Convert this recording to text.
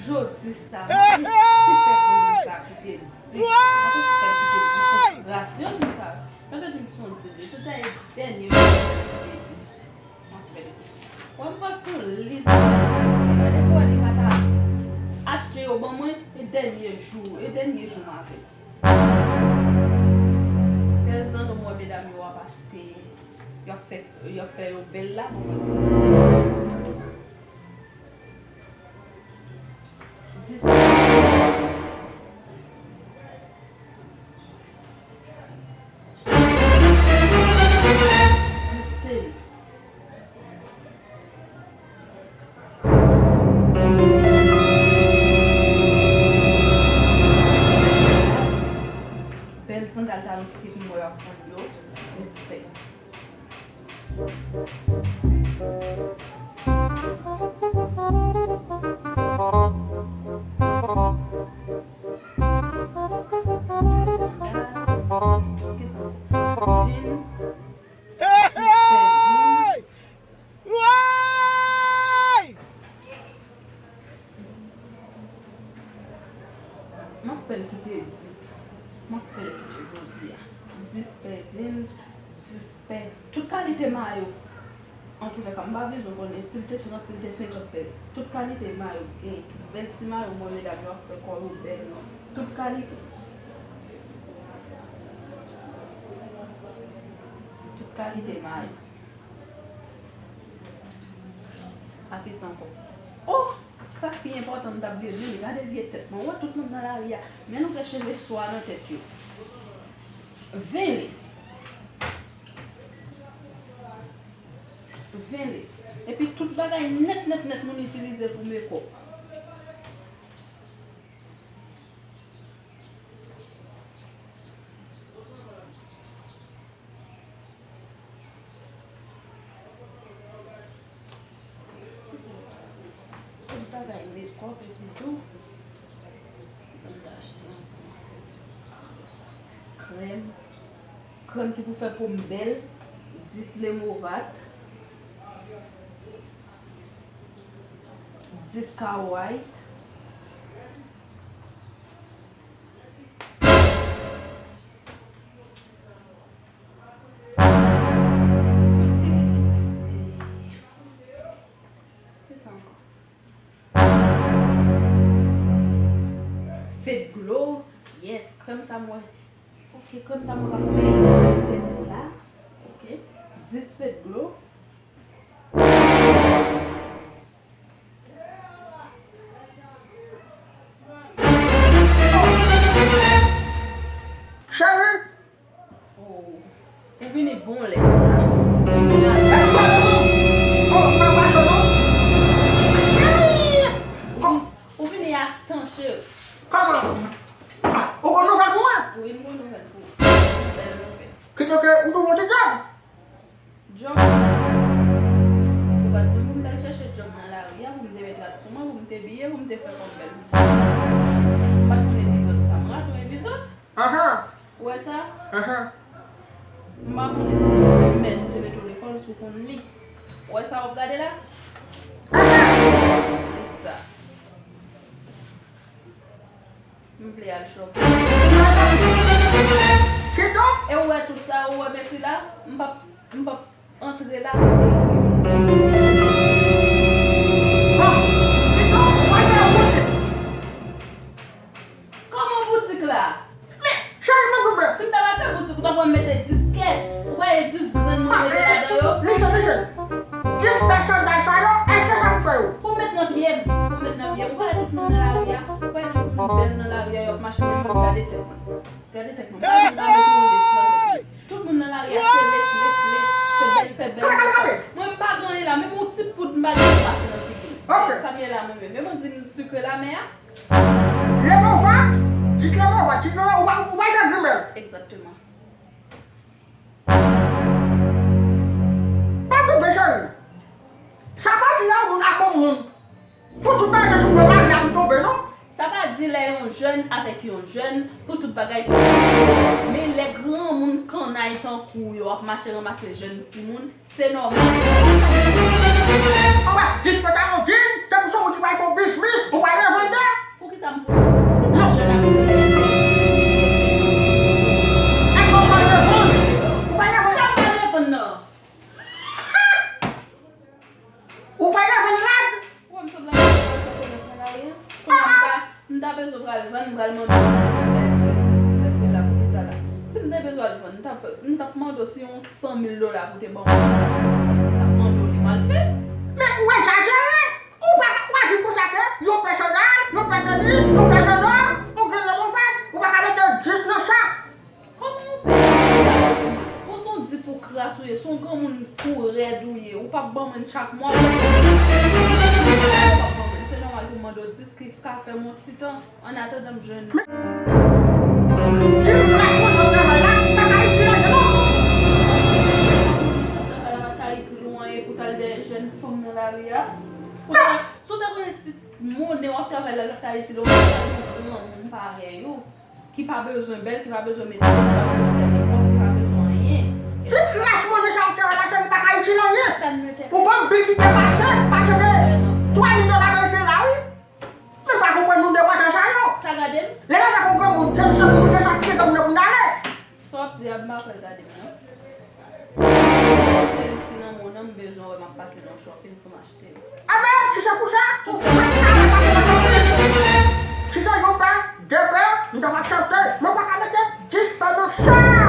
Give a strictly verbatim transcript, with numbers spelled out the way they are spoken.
Jodi sa, mwen te sipè pou moun sa ki te di, mwen te sipè ki te di pou kras. Yo di m sa, yo te di m se yon dil. Jodi a e dènye jou mwen te di. Mwen fè. Wè m pral pran lis bagay mwen. Gade pou wè li pa ta achte yo ban mwen, e dènye jou, e dènye jou m avè l. Bèl zanno m wè medam yo ap achte, y ap fè, y ap fè yo bèl la, mwen mwen dis. Dis tenis. Bèl sandal talon ki te vin wè ap vann yo, dis pè. Sandal, ki sa? Jeans, dis pè jeans. Woy! M ap fè l kite di. M ap fè l kite jodi a. Dis pè jeans, dis pè, tout kalite mayo. Antoulèka, m pa bezwen konnen si l te trant, si l te senkant pè. Tout kalite mayo gen, tout bèl ti mayo, mwen, medam yo ap fè kò yo bèl. Tout kalite. Tout kalite mayo. Akisa ankò? Oh! Sa k pi enpòtan m t ap bliye di, gade vye tèt mwen. Ou wè tout moun nan lari a, men nou fè cheve swa nan tèt yo. Ven lis. Ven lis. Epi tout bagay nèt, nèt, nèt moun itilize pou mekòp. Tout bagay mekòp epi tou, sa m ta achte ankò? Krèm. Krèm ki pou fè po m bèl. Dis Lemovat. Dis Ka White. Ki sa ankò? Fed Glow. Yes, krèm sa mwen. Ok, krèm sa mwen ka fè entènèt la. Ok. Dis Fed Glow. Cheri! Oh. Ou vini bon lè. Ou vini bon lè. Ou vini a tan, cheri. Kòman? Ou gon nouvèl pou mwen? Wi, m gon nouvèl pou ou. Bèl nouvèl. Kidonk, ou twouve yon ti djòb? Djòb? Ou pa t di m pou m t al chèche djòb nan lari a, pou m te met rad sou mwen, pou m te biye, pou m te fè kòb bèl. Ou pa t konn epizòd sa, m rate yon epizòd? Ahan. Ou wè sa? Ahan. M pa konnen si mèt ou te mete w lekòl, si w konn li. Ou wè sa w ap gade la? Ahan. Li sa. M vle al shopping. Kidonk? E ou wè tout sa, ou wè m ekri la? M p ap, m p ap antre la. Bon, kidonk, ou pral fè yon boutik. Kòman boutik la? Men, cheri, men goumen. Si m ta pral fè boutik, ou ta pral mete dis kès. Ou pa wè dis grenn mwen mete ladan yo? Listen, listen. Dis pèsonn sa yo, èske sa m fè yo? Ou met nan pye m. Ou met nan pye m. Ou pa wè tout moun nan lari a? Ou pa wè tout moun bèl nan lari a, y ap mache menm jan, gade tèt mwen. Gade tèt mwen. Mwen pa menm pa met yon lès nan tèt mwen. Tout moun nan lari a se lès, lès, lès. Se bèl fè bèl. Mwen m pa gen anyen la, menm yon ti poud m pa gen pou pase nan figi m. Ok. Sa m ye la mwen menm. Menm yon grenn sikre la men a. Lemova, dis Lemova, dis Lemova, ou pa, ou pa jan grimèl. Egzakteman. Pa tonbe, cheri. Sa pa di lè yon moun ak yon moun, pou tout bagay sou gwo bagay ap tonbe, non. Sa pa di lè yon jèn avèk yon jèn, pou tout bagay tonbe. Men lè granmoun kannay tankou w yo ap mache ranmase jèn timoun, se nòmal. Ou wè, dis pantalon jean, tankou se yon moun ki pral fè yon biznis, ou pral revande. Ou pral vann, m pral mande w si se la, pou ki sa la. Si m te bezwen l vann, m t ap, m t ap mande w si yon san mil dola pou te ban mwen. M t ap mande w li mal fè. Men ou egzajere! Ou pa ka, ou pa di konsa ke yon pè sandal, yon pè tenis, yon pè sandal, yon grenn nan bon fèt, ou pa ka mete dis nan sa. Kòman yon pè sandal? Ou se yon dip ou kras ou ye, se yon granmoun kou rèd ou ye. Ou p ap ban mwen chak mwa. Ou p ap ban mwen. Se nòmal pou m mande w dis ki ka fè m yon ti tan. Annatandan m jwenn. Travay la pa ka itil ou anyen pou t al dèyè jèn fanm nan lari a. Ou ta, si w ta konnen ti monnen w ap travay la, l ap ta itil ou anyen pou yon granmoun parèy ou, ki pa bezwen bèl, ki pa bezwen mete, ki pa bezwen fè mekòp, ki pa bezwen anyen. Ti kras monnen sa w ap travay la, cheri, pa ka itil anyen. Ou ban m bi ki te pase, pase de twa mil dola Ameriken la, wi. Men pa konprann moun depòtan sa yo. Sa gade m? Lè n avèk yon granmoun, se misye pou nou te sa kite granmoun nan pou n ale. Sa w ap di a, m pa kwè l gade m non. Se li ki nan moun nan, m bezwen wè m ap pase nan shopping pou m achte. Enben, si se pou sa, ou pa ka pase nan shopping. Si se yon pè, de pè, m t ap aksepte, men ou pa ka mete dis pè nan sa.